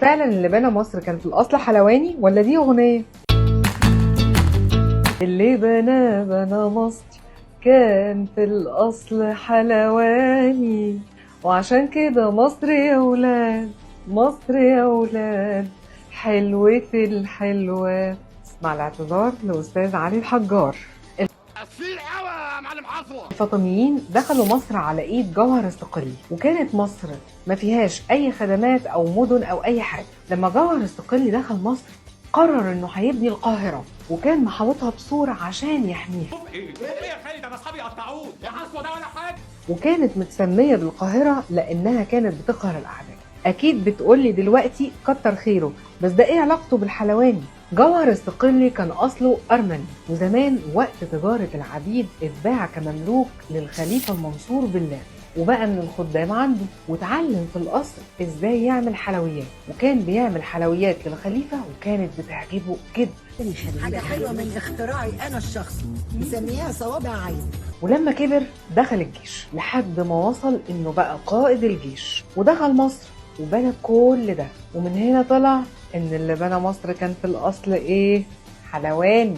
فعلا اللي بنى مصر كان في الأصل حلواني ولا دي أغنية؟ اللي بنى مصر كان في الأصل حلواني، وعشان كده مصر يا ولاد، مصر يا ولاد حلوة الحلوة. مع الاعتذار لأستاذ علي الحجار. أسفين قوي يا معلم حصوة. الفاطميين دخلوا مصر على ايد جوهر الصقلي، وكانت مصر ما فيهاش اي خدمات او مدن او اي حاجة. لما جوهر الصقلي دخل مصر قرر انه هيبني القاهرة، وكان محاوطها بسور عشان يحميها. ايه ايه يا خالد، انا اصحابي قطعوه يا حصوة ده ولا حاجة. وكانت متسميه بالقاهرة لانها كانت بتقهر الاعداء. اكيد بتقولي دلوقتي كتر خيره، بس ده ايه علاقته بالحلواني؟ جوهر الصقلي كان اصله ارمني، وزمان وقت تجارة العبيد اتباع كمملوك للخليفة المنصور بالله، وبقى من الخدام عنده، وتعلم في القصر ازاي يعمل حلويات، وكان بيعمل حلويات للخليفة وكانت بتعجبه جدا. حاجة حلوة من اختراعي أنا الشخصي، مسميها صوابع عين. ولما كبر دخل الجيش لحد ما وصل انه بقى قائد الجيش، ودخل مصر وبنى كل ده. ومن هنا طلع ان اللي بنى مصر كان في الاصل ايه؟ حلواني.